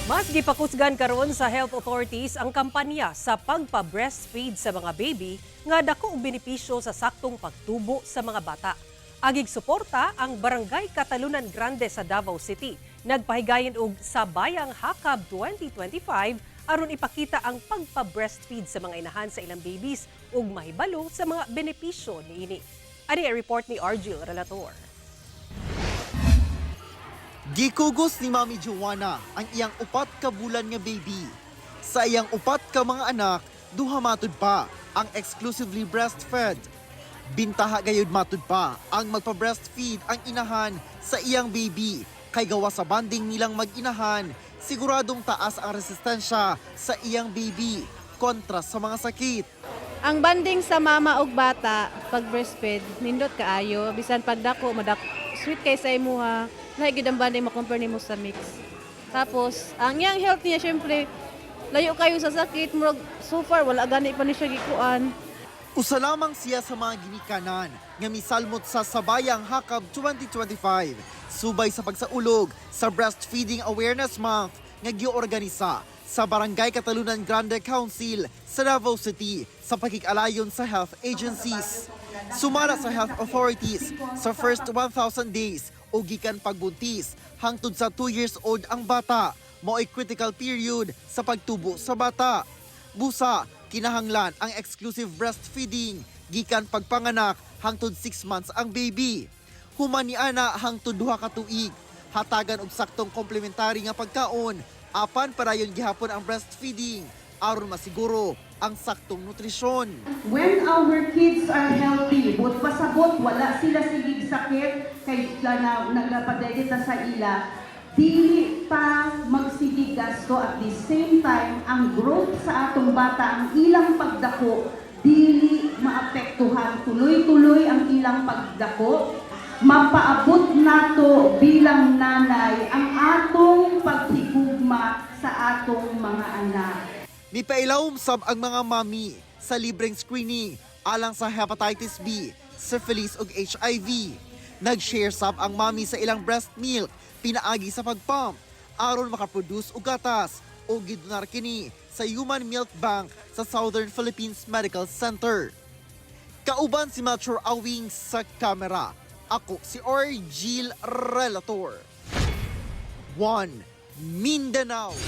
Mas gipakusgan karon sa health authorities ang kampanya sa pagpa-breastfeed sa mga baby nga dako og benepisyo sa saktong pagtubo sa mga bata. Agig suporta ang Barangay Catalunan Grande sa Davao City. Nagpahigayon og Sabayang Hakab 2025 aron ipakita ang pagpa-breastfeed sa mga inahan sa ilang babies ug mahibalo sa mga benepisyo niini. Ani ang report ni Argil Relator. Gikugos ni Mami Joanna ang iyang 4 ka bulan nga baby. Sa iyang upat ka mga anak, duha matud pa ang exclusively breastfed. Bintaha gayud matud pa ang magpa-breastfeed ang inahan sa iyang baby kay gawa sa bonding nilang mag-inahan, siguradong taas ang resistensya sa iyang baby kontra sa mga sakit. Ang bonding sa mama ug bata pag breastfeed, nindot kaayo. Bisan pagdako, madako, sweet kay sa imuha. Lahi gyud ang bonding ma-compare nimo sa mix. Tapos ang iyang health niya, syempre layo kayo sa sakit. Murag so far wala gani pa ni siya gikuan. Usa lamang siya sa mga ginikanan nga misalmot sa Sabayang Hakab 2025 subay sa pagsaulog sa Breastfeeding Awareness Month nga giorganisa sa Barangay Catalunan Grande Council sa Davao City sa pakig-alayon sa health agencies. Sumala sa health authorities, sa first 1,000 days o gikan pagbuntis hangtod sa 2 years old ang bata, mao'y critical period sa pagtubo sa bata. Busa, kinahanglan ang exclusive breastfeeding gikan pagpanganak hangtod 6 months ang baby. Human ni ana hangtod 2 ka tuig, hatagan og saktong komplementary nga pagkaon apan padayon gihapon ang breastfeeding aron masiguro ang saktong nutrisyon. When our kids are healthy, but pasabot, wala sila sigig sakit, kay na, nagapadede ta sa ila, dili ta magsigig gasto. At the same time, ang growth sa atong bata, ang ilang pagdako, dili maapektuhan. Tuloy-tuloy ang ilang pagdako. Mapaabot nato bilang nanay ang atong paghigugma sa atong mga anak. Nipailawom sab ang mga mami sa libreng screening alang sa hepatitis B, syphilis ug HIV. Nag-share sab ang mami sa ilang breast milk pinaagi sa pagpump aron makaproduce og gatas o gidonar kini sa Human Milk Bank sa Southern Philippines Medical Center. Kauban si Melchor Awing sa kamera. Ako si Orgil Relator. 1 Mindanao.